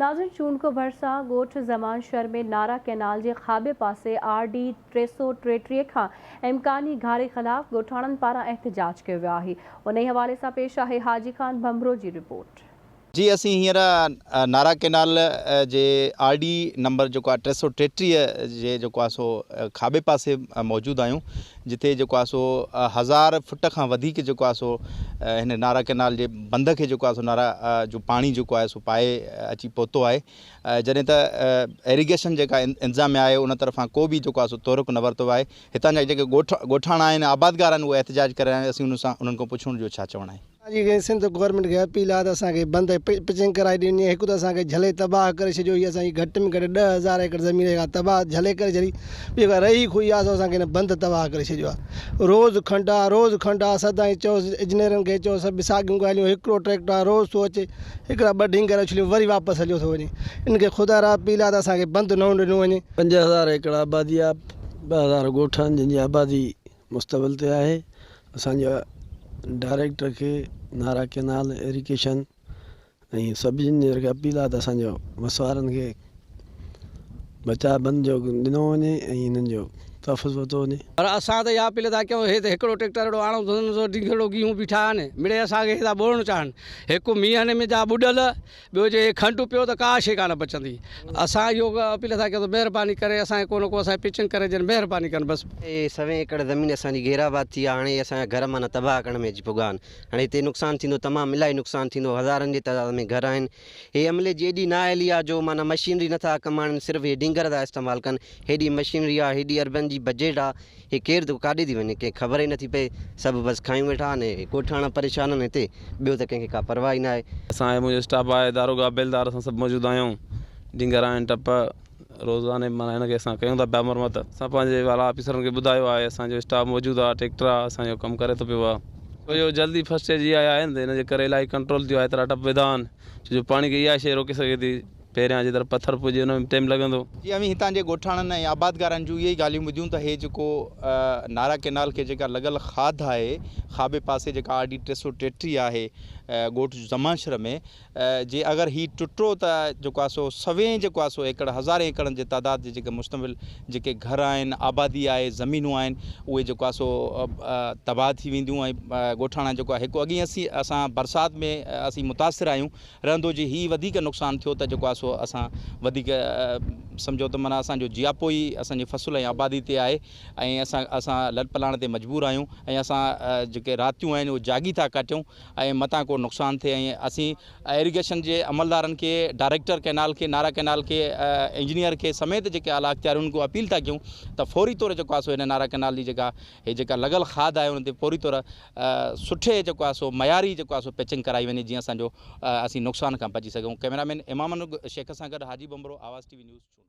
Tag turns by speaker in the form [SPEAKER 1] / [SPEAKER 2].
[SPEAKER 1] ناظرين چونڊڪو ڀرسان ڳوٺ زمان شھر ۾ نارا ڪئنال جي کاٻي پاسي آر ڊي 333 کان امڪاني گهاري خلاف ڳوٺاڻن پاران احتجاج ڪيو ويو آهي انهي حوالي سان پيش آهي حاجي خان ڀنڀرو جي رپورٽ.
[SPEAKER 2] جي اسين هينئر نارا ڪئنال جي آر ڊي نمبر جيڪو آهي 333 جي جيڪو آهي سو کاٻي پاسي موجود آهيون جتي جيڪو آهي سو هزار فٽ کان وڌيڪ جيڪو آهي سو هن نارا ڪئنال جي بند کي جيڪو آهي سو نارا جو پاڻي جيڪو آهي سو پائي اچي پهتو آهي جڏهن ته ايريگيشن جيڪا انتظاميا آهي ان طرفان ڪو به جيڪو آهي سو تحرڪ نه ورتو آهي هتان جا جيڪي ڳوٺ ڳوٺاڻا آهن آبادگار آهن اهي احتجاج ڪري رهيا آهن اسين انهن سان انهن کان پڇون جو ڇا چوڻ آهي.
[SPEAKER 3] اسان جي سنڌ گورنمينٽ کي اپيل آهي ته اسان کي بند پچنگ ڪرائي ڏني وڃي هڪ ته اسان کي جهلي تباهه ڪري ڇڏيو هي اسان جي گهٽ ۾ گهٽ 10,000 ايڪڙ زمين جيڪا تباهه جهلي ڪري ڇڏي ٻي جيڪا رهي کوئي آهي سو اسان کي هن بند تباهه ڪري ڇڏيو آهي روز کنڊ آهي روز کنڊ آهي سدائين چئوس اجنيرن کي چئو سڀ ساڳيون ڳالهيون هڪڙو ٽريڪٽر آهي روز ٿو اچي هڪڙا ٻه ڍينگر اڇليون وري واپس هليو ٿو وڃي ان کي خدا را اپيل آهي ته اسان کي بند نئون ڏنو وڃي.
[SPEAKER 4] 5000 ايڪڙ آبادي آهي 2000 ڳوٺ آهن جن جي آبادي مستقبل تي آهي اسان جي ڊائريڪٽر کي نارا ڪينال ايريگيشن ۽ سڀني کي اپيل آهي ته اسان جو وسوارن کي بچاء بند جو ڏنو وڃي ۽ انهن جو تحفظ ورتو وڃي.
[SPEAKER 5] پر اسان ته اها اپيل ٿا ڪيون هي ته هڪڙو ٽريڪٽر اهڙو آڻو ته ڊينگهڙو گيهون بيٺا آهن مڙئي اسان کي هي ٿا ٻوڙڻ چاهن هڪ مينهن ۾ جا ٻڏل ٻيو جي کنڊ پيو ته ڪا شيء ڪانه بچندي. اسان اهو اپيل ٿا ڪيون ته مهرباني ڪري اسان کي ڪو نه ڪو اسان جي پچنگ ڪري ڏين مهرباني ڪن بس.
[SPEAKER 6] هي سوين ايڪڙ زمين اسان جي غير آباد ٿي آ هاڻي هي اسان جا گهر معنيٰ تباهه ڪرڻ ۾ اچي پڳا آهن هاڻي هتي نقصان ٿيندو تمام الاهي نقصان ٿيندو هزارن جي تعداد ۾ گهر آهن هي عملي جي ايڏي نااهلي آ جو معنيٰ مشينري نٿا ڪم آڻن صرف هي ڊينگر ٿا استعمال ڪن هيڏي مشينري آ هيڏي اربن جي بجيٽ آ هي ڪير ٿو ڪاڏي ٿي وڃي ڪنهن کي خبر ئي نٿي پئي سڀ بس کايون ويٺا آهن ۽ ڳوٺاڻا پريشان آهن هتي ٻيو ته ڪنهن کي ڪا پرواهه ئي ناهي.
[SPEAKER 7] اسان آهي منهنجو اسٽاف آهي داروغا بيلدار اسان سڀ موجود آهيون ڊينگر آهن ٽپ روزاني معنيٰ هن کي اسان ڪيون ٿا پيا مرمت اسان پنهنجي والا آفيسرن کي ٻڌايو آهي اسان جو اسٽاف موجود آهي ٽريڪٽر آهي اسان جو ڪم ڪري ٿو پيو آهي ڇو جو جلدي فرسٽ اسٽيج اها آهي نه ته هن جي ڪري الاهي ڪنٽرول ٿيو آهي ايترا ٽپ وڌا آهن ڇو جو پاڻي کي اها شيء روڪي سگهي ٿي پهريان جيترا پٿر پڄي ان ۾ ٽيم لڳندو.
[SPEAKER 2] جي اوهين هتان جي ڳوٺاڻن ۽ آبادگارن جون اهي ئي ڳالهيون ٻڌيون ته هي جيڪو نارا ڪئنال کي جيڪا لڳل کاڌ آهي کاٻي پاسي جيڪا آر ڊي 333 آهي ڳوٺ زمان شھر ۾ جي اگر هي ٽٽو ته جيڪو آهي سو سوين جيڪو آهي سو ايڪڙ هزارين ايڪڙن جي تعداد جي جيڪي مشتمل جيڪي گهر آهن آبادي آهي زمينون آهن اهي جيڪو آهي سو تباهه ٿي وينديون ۽ ڳوٺاڻا جيڪو آهي هڪ اڳي اسين اسان برسات ۾ اسين متاثر آهيون رهندو جي هي وڌيڪ نقصان ٿيو ته جيڪو آهي سو اسان وڌيڪ سمجهو ته معنيٰ اسان جو جياپو ئي اسان جي فصل ۽ آبادي تي آهي ۽ اسان اسان لڏپلاڻ تي مجبور آهيون ۽ اسان جيڪي راتيون آهن اهي جاڳي ٿا ڪاٽيون ۽ متان ڪو نقصان ٿئي ۽ اسين ايريگيشن جي عملدارن کي ڊائريڪٽر ڪئنال کي نارا ڪئنال کي انجنيئر کي سميت جيڪي اعليٰ اختيارين کي اپيل ٿا ڪيون ته فوري طور جيڪو آهي سو هن نارا ڪئنال جي جيڪا هي جيڪا لڳل کاڌ آهي ان تي فوري طور سٺي جيڪو آهي سو معياري جيڪو آهي سو پيچنگ ڪرائي وڃي جيئن اسان جو اسين نقصان کان بچي سگهون ڪئميرا مين امام شيخ سان گڏ Haji Bhanbhro Awaz T V news.